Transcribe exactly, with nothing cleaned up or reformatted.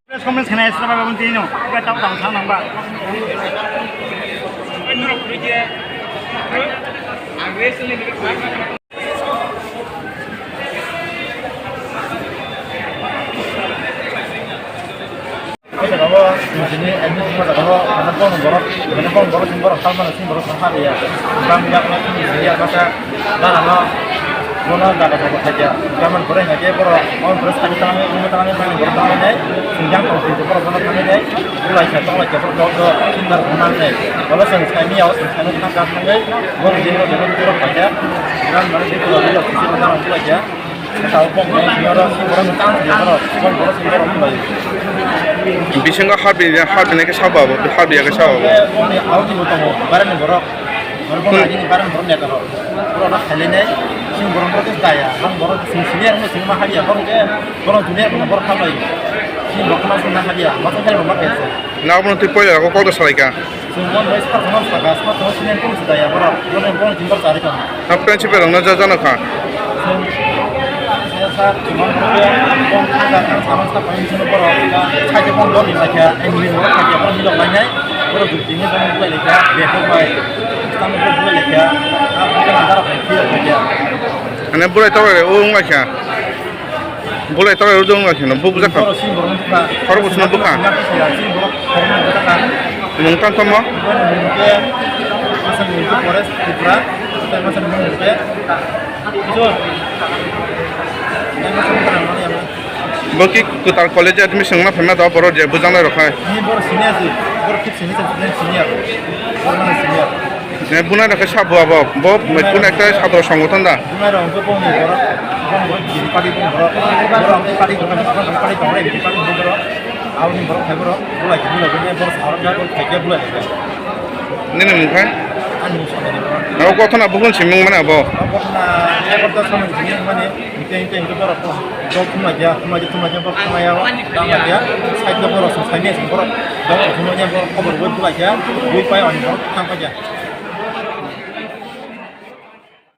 Press conference khnai sra ba bun tino ga tau tang thang nang ba. O jaga o chini admission o jaga o, mane bong borok, mane bong borok, chini borok salmano chini borok song ha ya. Bang ya, ya masa dana no, bono jaga jaga khaja. Gaman borok hake borok, on borok sani tangai, imo tangai, bang borok tangai nai, sinjang tong sinjang borok bono tangai nai, ulai sa tong lai sa borok dok dok, sindar bono nai. Bono sani sani ya, sani sani thang thang nai, borok jini borok borok khaja. Gran mane jini borok borok sisi borok tangai ya. Bisingo habi, habi nai khe sabo abo, habi ya khe sabo abo. Nabo no twi poila ko kok da salai kha. Chwng bon bai sar tongma saka, sar tongma sini pun sudah ya, borok, borok, borok jimbar cari kan. Ha, principal rok no ja jano kha. Chwng, saya sar, chwng bon borok, bon kha ja kha, sama sa paling sini borok, saya je bon doni lagi ya, ini borok lagi ya, borok milok lainai, borok jukti ini borok mulai lagi ya, beko bai, tang borok mulai lagi ya, ha, bukan antara kan, kiri lagi ya. Ane burai tawai ung lagi ya. Bulai tawai rwjak wngkha kheno, bo bujak kha. Borok sini borok wngkha. Khorok bwswkno bwkha. Sini borok khoroknwi bwjakha. Mung tang tamo? Borok mung khe aswk mung khe Forest Tripura, tei aswk mung khe Jor. Tei aswk mung khe Rangmani amo. Bo ki kwtal college admission wngna phaima do, borok je bujak nai rok khai. Ni borok senior si, borok fifth semester student senior. Borok mano senior. Eh, bunai rok khe sabo abo, bo, bunai rok khe ekta sadro songothon da. Bunai rok hwnkhe bongni borok, bong borok B J P party bong borok, borok hwnkhe party borok, borok hwnkhe party tongo, B J P party hwnkhe borok, aboni borok khai borok, bulai khe bulai khe borok sa borok khe bulai khe. Nini mung khai? Ani mung Sonaji borok. Abo gothona buphang simung mane abo? Abo gothona egarota Sonaji simung mane. Hingke, hingke, hingke borok dol thumlaiya, thumlaiya, thumlaiya, borok thumlaiya, thumlaiya, side o borok song saimanya, borok dol thumlaiya, borok khobor bai bulaiya, bui pai ani borok thang paikha.